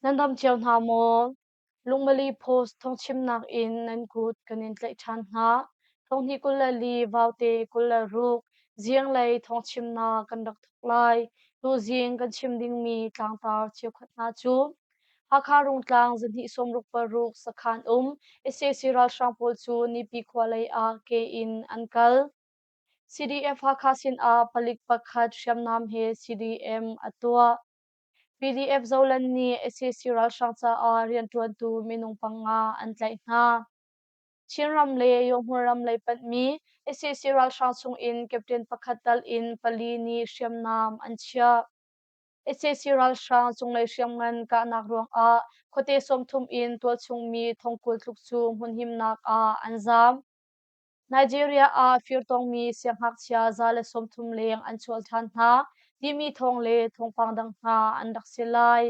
Nan dam cio hna maw? Lungmali Post thawngchimnak in nan kut kan in tlaih ṭhan hna. Thonghnih 24 Vaute 26 zinglei thawngchimnak kan rak thawk lai. Tuzing kan chim dingmi tlangtar cheukhat hna cu Hakha Rungtlang zahnih 66 sakhan um sac ralhrang pawl cu Nipi khua lei ah ke in an kal. CDF Hakha sinah palik pakhat hriamnam he CDM a tuah. PDF Zoland nih sac ralhrang caah rianṭuantu minung panga an tlaih hna. Chinram le Yawhmur ram lei panhmi sac ralhrang chungin captain pakhat tal in pali nih hriamnam an chiah. Sac ralhrang cunglei hriamngan kahnak ruangah khuate 30 in tualchung mi thongkul tluk cu hmunhimnak ah an zaam. Nigeria ah firtawngmi siangngakchia 130 leng an chuah ṭhan hna timi thawng le thawngpang dang hna an rak si lai.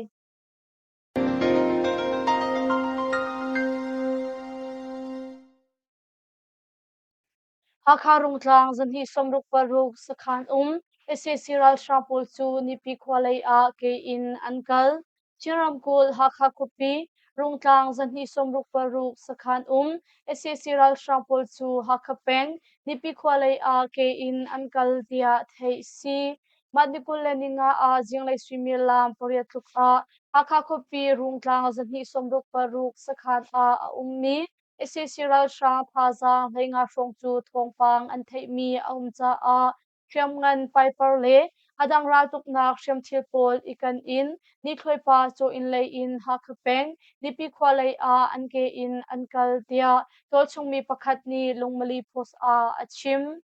Hakha Rungtlang zahnih 66 sakhan um sac ralhrang pawl cu Nipi khua lei ah ke in an kal. Chin ramkulh Hakha khuapi Rungtlang zahnih 66 sakhan um sac ralhrang pawl cu Hakha peng Nipi khua lei ah ke in an kal tiah theih si. Mah ni 25 ah zinglei suimilam 8 tluk ah Hakha khuapi Rungtlang zahnih 66 sakhan ah a ummi sac ralhrang thazaang 15 hrawng cu thawngpang an theihmi a um caah hriamngan Piper le a dang raltuknak hriamthil pawl i kan in nithluaipa caw-inn lei in Hakha peng Nipi khua lei ah an ke in an kal tiah tualchungmi pakhat nih Lungmali Post ah a chim.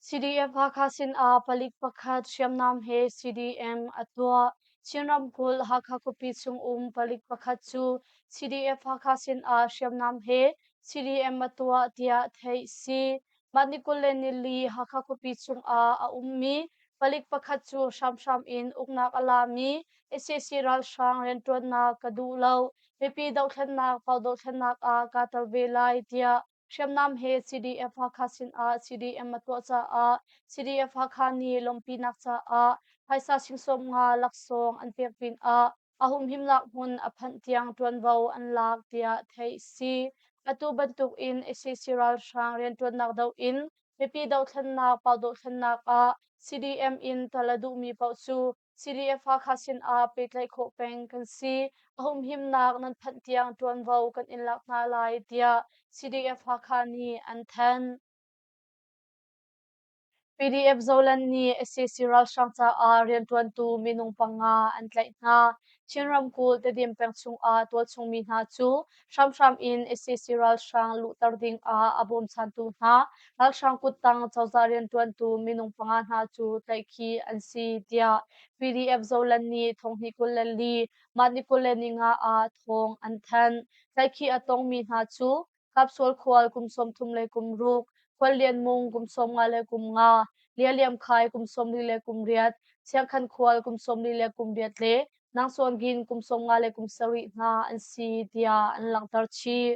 CDF Hakha sinah palik pakhat hriamnam he CDM a tuah. Chin ramkulh Hakha khuapi chung um palik pakhat cu CDF Hakha sinah hriamnam he CDM a tuah tiah theih si. Mah ni 24 Hakha khuapi chungah a ummi palik pakhat cu hramhram in uknak a lami sac ralhrang rianṭuannak ka duh lo, mipi dohthlennak pau dohthlennak ah kaa tel ve lai tiah Hriamnam he CDF Hakha sinah CDM a tuah caah CDF Hakha nih lawmhpinak caah phaisa sing 50 laksawng an pek pinah a humhimnak hmun a phanh tiang ṭuanvo an lak tiah theih si. Atu bantuk in sac ralhrang rianṭuannak doh in mipi dohthlennak pau dohthlennak ah CDM in tal a duhmi paoh cu CDF Hakha sinah pehtlaih khawh peng kan si. A humhimnak nan phanh tiang ṭuanvo kan in lak hna lai tiah CDF Hakha nih an thanh. PDF Zoland nih sac ralhrang caah rianṭuantu minung panga an tlaih hna. Chin ramkulh Tedim peng chungah tualchung mi hna cu hramhram in sac ralhrang luhter ding ah a bawmchantu hna ralhrang kuttang cozah rianṭuantu minung panga hna cu tlaihkhih an si tiah PDF Zoland nih thonghnih 24 mah ni 25 ah thawng an thanh. Tlaihkhih a tongmi hna cu Kapsual khual kum 36, Khual Lian Mung kum 55, Lia Liam Khai kum 48, Chiangkhan khual kum 48 le Nang Sawn Gin kum 57 hna an si tiah an langhter chih.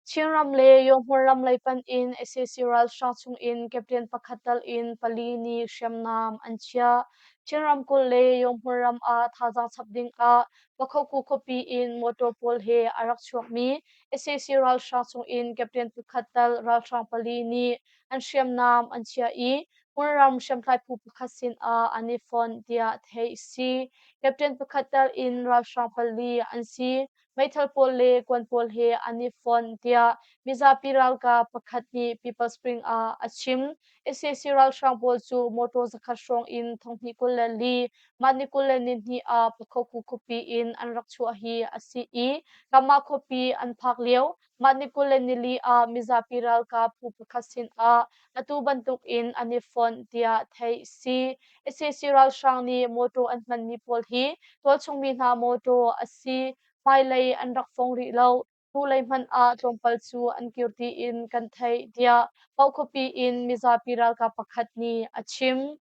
Chinram le Yawhmur ram lei panh in sac ralhrang chungin captain pakhat tal in pali nih hriamnam an chiah. Chin ramkulh le Yawhmur ram ah thazaang chap ding ah Pakhoku khuapi in motor pawl he a rak chuakmi sac ralhrang chungin captain pakhat tal ralhrang pali nih an hriamnam an chiah i hmunram hriamtlai phu pakhat sinah an i fonh tiah theih a si. Captain pakhat tal in ralhrang pali an si. Meithal pawl le kuan pawl he an i fonh tiah mizapi ralkap pakhat nih People Spring ah a chim. Sac ralhrang pawl cu motor 100 hrawng in thonghnih 24 mah ni 22 ah Pakhoku khuapi in an rak chuah hi a si i Kama khuapi an phak lio mah ni 24 ah mizapi ralkap phu pakhat sinah atu bantuk in an i fonh tiah theih si. Sac ralhrang nih motor an hmanmi pawl hi tualchungmi hna motor a si. Hmailei an rak fong rih lo. Hnulei hmanh ah tlawmpal cu an kir tiin kan theih tiah Pau khuapi in mizapi ralkap pakhat nih a chim.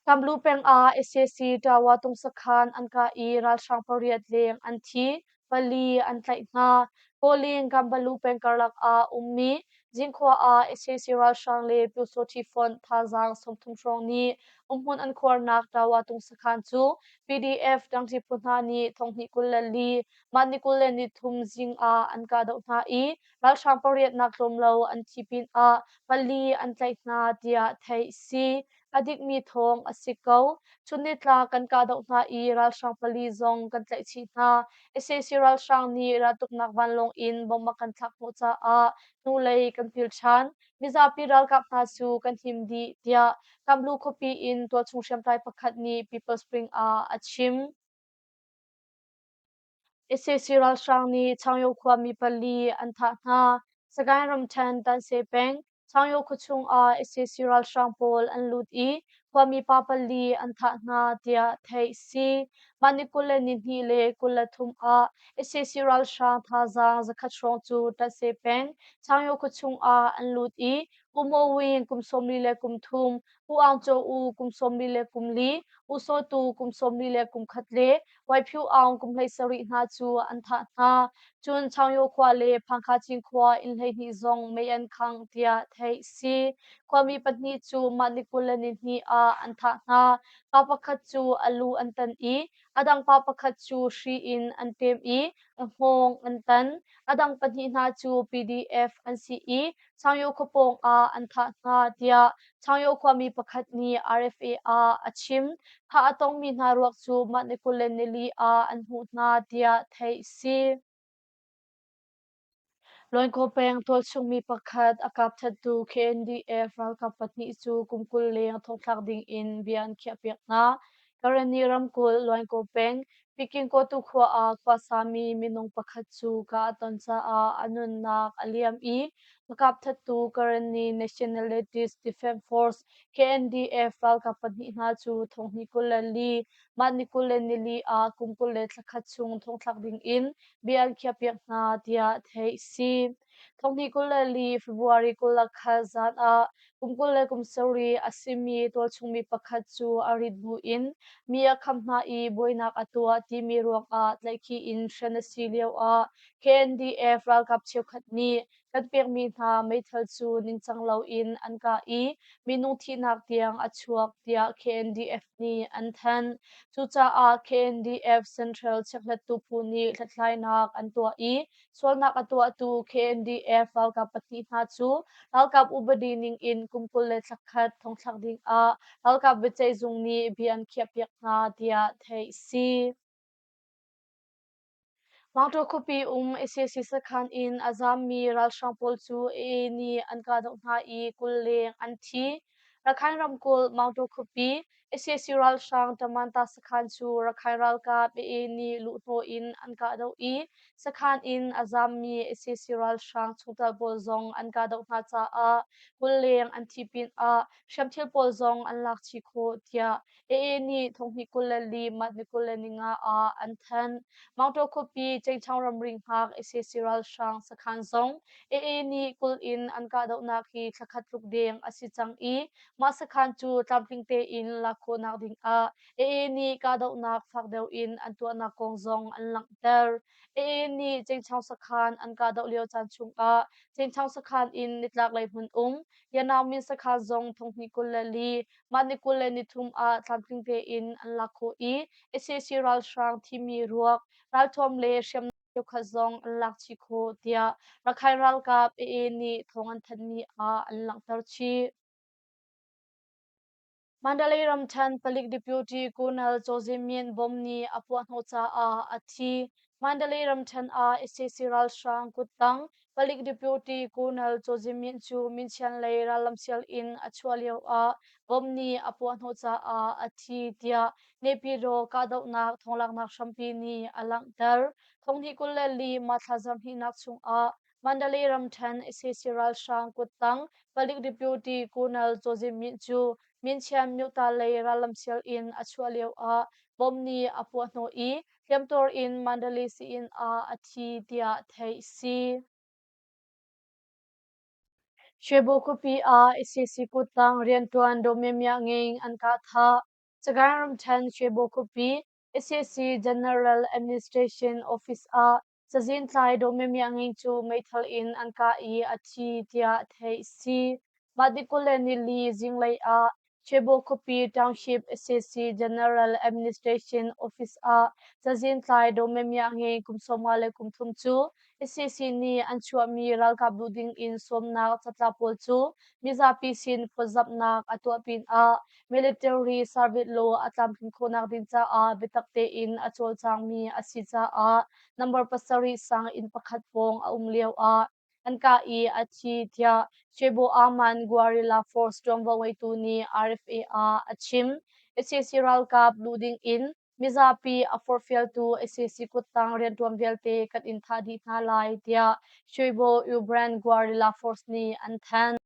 Kamlu peng ah sac Tawa tung sakhan an kah i ralhrang pariat leng an thi, pali an tlaih hna. Kawling Kambalu peng karlak ah ummi Zingkhua ah sac ralhrang le Pyusawhti fonh thazaang 30 hrawng nih umhmun an khuarnak Tawa tung sakhan cu PDF dangṭi phu hna nih thonghnih 24 mah ni 23 zing ah an kahdoh hna i ralhrang pariatnak tlawm lo an thi pinah pali an tlaih hna tiah theih si. A dikmi thawng a si ko. Chun nitlak kan kahdoh hna i ralhrang pali zong kan tlaih chih hna. Sac ralhrang nih raltuknak vanlawng in bomb a kan thlak hnawh caah hnulei kan pil ṭhan. Mizapi ralkap hna cu kan him dih, tiah Kamlu khuapi in tualchung hriamtlai pakhat nih People Spring ah a chim. Sac ralhrang nih Changyo khuami pali an thah hna. Sagaing ramṭhen Tanse peng Changyo khuachung ah sac ralhrang pawl an lut i khuami pa pali an thah hna tiah theih si. Mah ni 22 le 23 ah sac ralhrang thazaang 100 hrawng cu Tanse peng Changyo khuachung ah an lut i U Maw Win kum 43, U Aung Cho U kum 44, U Saw Tu kum 41 le Waiphu Aung kum 17 hna cu an thah hna. Cun Changyo khua le Phangkhachin khua inn 12 zong mei an khangh tiah theih si. Khuami pahnih cu mah ni 22 ah an thah hna. Pa pakhat cu a lu an tan i a dang pa pakhat cu hri in an ṭem i a hngawng an tan. A dang pahnih hna cu PDF an si i Changyo khua pawng ah an thah hna tiah Changyo khuami pakhat nih RFA ah a chim. Thah a tongmi hna ruak cu mah ni 24 ah an hmuh hna tiah theih si. Loinkaw peng tualchungmi pakhat a kapthattu KNDF ralkap pahnih cu kum 20 leng thongthlak ding in bia an khiahpiak hna. Karenni ramkulh Loinkaw peng Piking Kawtu khua ah khuasami minung pakhat cu kah a ton caah a nunnak a liam i a kapthattu Karenni Nationalities Defence Force KNDF ralkap pahnih hna cu thonghnih 24 mah ni 24 ah kum 20 le thla khat chung thongthlak ding in bia an khiahpiak hna tiah theih si. Thonghnih 24 February 21 zan ah kum 27 a simi tualchungmi pakhat cu a rit buin mi a kham hna i buainak a tuah timi ruangah tlaihkhih in hren a si lioah KNDF ralkap cheukhat nih kan pekmi hna meithal cu ningcang loin an kah i minung thihnak tiang a chuak tiah KNDF nih an thanh. Cucaah KNDF Central Chekhlattu Phu nih hlathlainak an tuah i sualnak a tuahtu KNDF ralkap pahnih hna cu ralkap upadi ning in kum 20 le thla khat thongthlak ding ah ralkap biaceihzung nih bia an khiahpiak hna tiah theih a si. Mangtaw khuapi um sac sakhan in a zaammi ralhrang pawl cu AA nih an kahdoh hna i 20 leng an thi. Rakhine ramkulh Mangtaw khuapi sac ralhrang Tamanta sakhan cu Rakhine ralkap AA nih luhhnawh in an kahdoh i sakhan in a zaammi sac ralhrang chungtel pawl zong an kahdoh hna caah 20 leng an thi pinah hriamthil pawl zong an lak chih khawh tiah AA nih thonghnih 24 March ni 25 ah an thanh. Mangtaw khuapi Cengchang ramri hngak sac ralhrang sakhan zong AA nih kulh in an kahdohnak hi thlakhat tluk deng a si cang i mah sakhan cu tlamtling tein lak khawhnak ding ah AA nih kahdohnak fak deuh in an tuahnak kong zong an langhter. AA nih Cengchang sakhan an kahdoh lio caan chungah Cengchang sakhan in nitlaklei hmun um Yanaumin sakhan zong thonghnih 24 Mah ni 23 ah tlamtling tein an lak khawh i sac ralhrang thimi ruak, ralthuam le hriamnam cheukhat zong an lak chih khawh tiah Rakhine ralkap AA nih thawng an thanhmi ah an langhter chih. Mandalay ramṭhen palik deputy Colonel Chaw Zin Myint bom nih a puahhnawh caah a thi. Mandalay ramṭhen ah sac ralhrang kuttang palik deputy Colonel Chaw Zin Myint cu Minchian lei rallam sial in a chuah lioah bom nih a puahhnawh caah a thi tiah Naypyidaw kahdohnak thawnglaknak hrampi nih a langhter. Thonghnih 24 March thla zarhhnihnak chungah Mandalay ramṭhen sac ralhrang kuttang palik deputy Colonel Chaw Zin Myint cu Minchian Myota lei rallam sial in a chuah lioah bom nih a puahhnawh i hliamtuar in Mandalay sii-inn ah a thi tiah theih a si. Shwebo khuapi ah sac kuttang rianṭuan Daw Mya Mya Nging an kah thah. Sagaing ramṭhen Shwebo khuapi sac General Administration Office ah Cazin tlai Daw Mya Mya Nging cu meithal in an kah i a thi tiah theih a si. Mah ni 24 zinglei ah Cebu khuapi Township sac General Administration Office ah cazin tlai Daw Mya Mya Nging kum 53 cu sac nih an chuahmi ralkap luh ding in sawmnak catlap pawl cu mizapi sin phawtzamhnak a tuah pinah military service law a tlamtlin khawhnak ding caah biatak tein a cawlcangmi a si caah number 7 sang inn pakhat pawng a um lioah an kah i a thi tiah Cebu Aman Guerrilla Force ṭuanvo ngeitu nih RFA ah a chim. Sac ralkap luh ding in mizapi a forhfialtu sac kuttang rianṭuan vialte kan in thah dih hna lai tiah Cebu Ubran Guerrilla Force nih an thanh.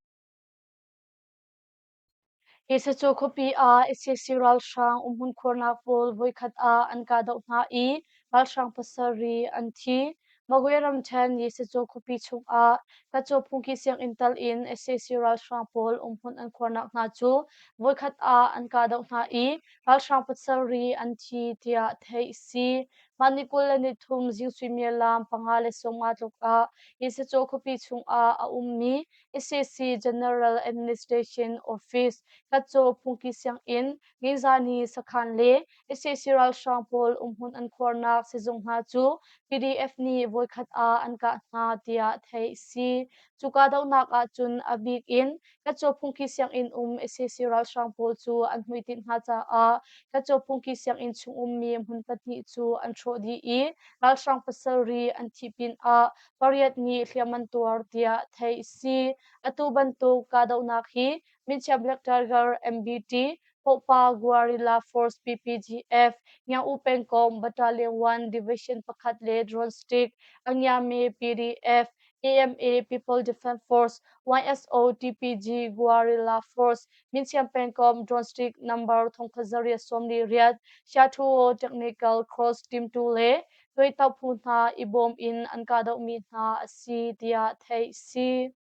Hi khuapi ah sac ralhrang umhmun khuarnak pawl voikhat ah an kahdoh hna i ralhrang pasarih an thi. Magwe ramṭhen Yisacu khuapi chungah Kacaw phungki sianginn tal in sac ralhrang pawl umhmun an khuarnak hna cu voikhat ah an kahdoh hna i ralhrang pasarih an thi tiah theih a si. Mah ni 23 zing suimilam 5:50 tluk ah Yisacu khuapi chungah a ummi sac General Administration Office, Katcaw phungki sianginn, Ngizani sakhan le sac ralhrang pawl umhmun an khuarnak sizung hna cu PDF nih voikhat ah an kah hna tiah theih a si. Cu kahdohnak ahcun a bik in Katcaw phungki sianginn um sac ralhrang pawl cu an hmuitinh hna caah Katcaw phungki sianginn chung ummi hmun pahnih cu an hrawh dih i ralhrang pasarih an thih pinah pariat nih hliam an tuar tiah theih a si. Atu bantuk kahdohnak hi Minchia Black Tiger MBT, Pohpa Guerrilla Force PPGF, Ngiang-U pengkomh Battalion 1 Division pakhat le Drone Stick, Angyame PDF, AMA People Defense Force, YSO TPG Guerrilla Force, Minchiam pengkomh Drone Stick number 1848, Shathuo Technical Cross Team 2 le Tuaito phu hna i bawm in an kahdohmi hna a si tiah theih a si.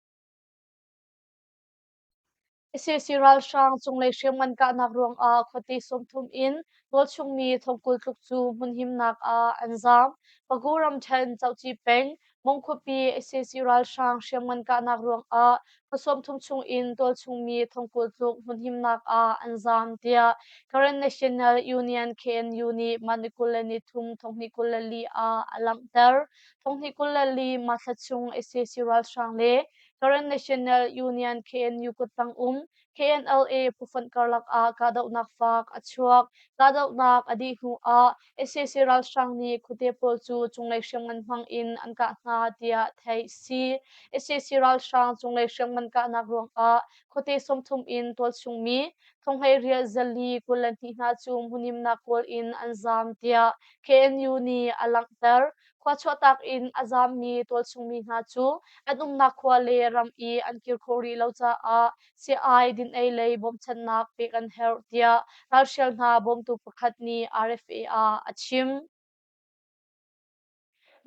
Sac ralhrang cunglei hriamngan kahnak ruangah khuate 30 in tualchungmi 20 tluk cu hmunhimnak ah an zaam. Pagu ramṭhen Cohci peng Mong khuapi sac ralhrang hriamngan kahnak ruangah khua 30 chung in tualchungmi 20 tluk hmunhimnak ah an zaam tiah Karen National Union KNU nih mah ni 23 2024 ah a langhter. 2024 mah thla chung sac ralhrang le Karen National Union KNU kuttang um KNLA phufonh karlak ah kahdohnak fak a chuak. Kahdohnak a dih hnu ah sac ralhrang nih khuate pawl cu cunglei hriamngan hmang in an kah hna tiah theih a si. Sac ralhrang cunglei hriamngan kahnak ruangah khuate 30 in tualchungmi thonghleiriat 422 hna cu hmunhimnak kawl in an zaam tiah KNU nih a langhter. Khua chuahtak in a zaammi tualchungmi hna cu an umnak khua le ram i an kir khawh rih lo caah si-ai din-ei lei bawmchannak pek an herh tiah ralhrial hna bawmtu pakhat nih RFA ah a chim.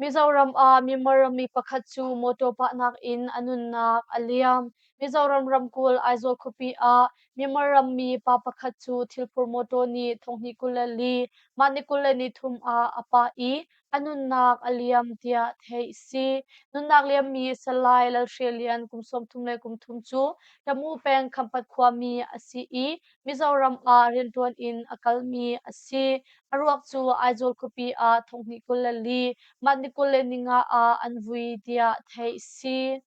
Mizoram ah Myanmar rammi pakhat cu motor pahnak in a nunnak a liam. Mizoram ramkulh Aizawl khuapi ah Myanmar rammi pa pakhat cu thilphur motor nih 2024 mah ni 23 ah a pah i a nunnak a liam tiah theih a si. Nunnak liammi Salai Lalhre Lian kum 33 cu Tamu peng Khampat khuami a si i Mizoram ah rianṭuan in a kalmi a si. A ruak cu Aizawl khuapi ah 2024 mah ni 25 ah an vui tiah theih a si.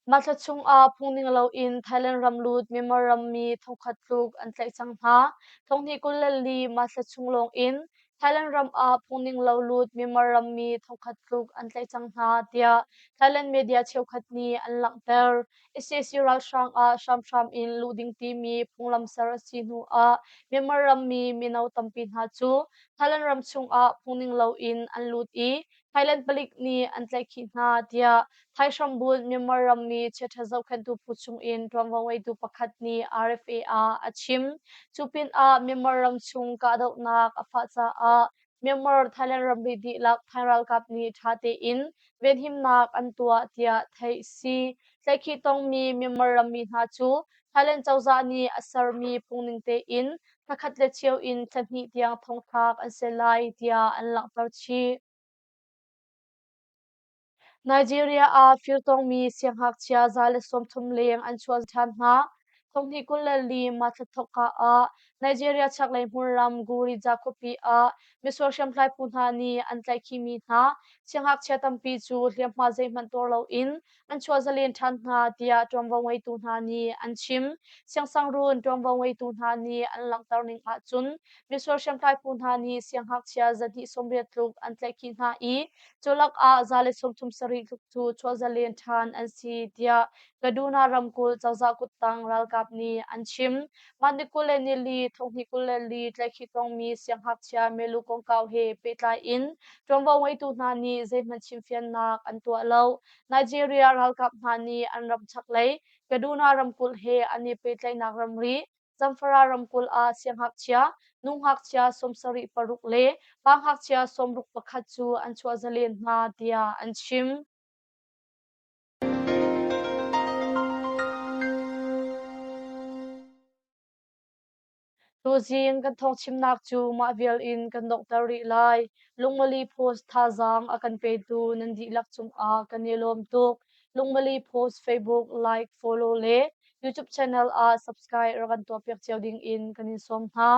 Mah thla chungah phungning loin Thailand ram lut Myanmar rammi thongkhat tluk an tlaih cang hna. 2024 mah thla chung lawngin Thailand ram ah phungning lo lut Myanmar rammi thongkhat tluk an tlaih cang hna tiah Thailand media cheukhat nih an langhter. Sac ralhrang ah hramhram in luh ding timi phunglam ser a si hnu ah Myanmar rammi mino tampi hna cu Thailand ram chungah phungning loin an lut i Thailand palik nih an tlaihkhih hna tiah Thai hrambunh Myanmar rammi chiaṭha zohkhenhtu phu chungin ṭuanvo ngeitu pakhat nih RFA ah a chim. Cu pinah Myanmar ram chung kahdohnak a fah caah Myanmar Thailand ramri dihlak Thai ralkap nih ṭha tein venhimnak an tuah tiah theih a si. Tlaihkhih tongmi Myanmar rammi hna cu Thailand cozah nih a sermi phungning tein thla khat le cheu in thla hnih tiang thongthlak an si lai tiah an langhter chih. Nigeria ah firtawngmi siangngakchia 130 leng an chuah ṭhan hna. 2024 March thawkka ah Nigeria chaklei hmunram Gurija khuapi ah misual hriamtlai phu hna nih an tlaihkhihmi hna siangngakchia tampi cu hliamhma zeihmanh tuar loin an chuah zalen ṭhan hna tiah ṭuanvo ngeitu hna nih an chim. Siangsangruun ṭuanvo ngeitu hna nih an langhter ning ahcun misual hriamtlai phu hna nih siangngakchia 280 tluk an tlaihkhih hna i cu lakah 137 tluk cu chuah zalen ṭhan an si tiah Kaduna ramkulh cozah kuttang ralkap nih an chim. Mah ni 24 2024 tlaihkhih tongmi siangngakchia melu kongkau he pehtlai in ṭuanvo ngeitu hna nih zeihmanh chimfiannak an tuah lo. Nigeria ralkap hna nih an ram chaklei Kaduna ramkulh he an i pehtlaihnak ramri Zamfara ramkulh ah siangngakchia, nu ngakchia 76 le pa ngakchia 61 cu an chuah zalen hna tiah an chim. Tuzing kan thawngchimnak cu mah vial in kan donghter rih lai. Lungmali Post thazaang a kan petu nan dihlak cungah kan i lawm tuk. Lungmali Post Facebook like, follow le YouTube channel ah subscribe rak kan tuahpiak cio ding in kan in sawm hna.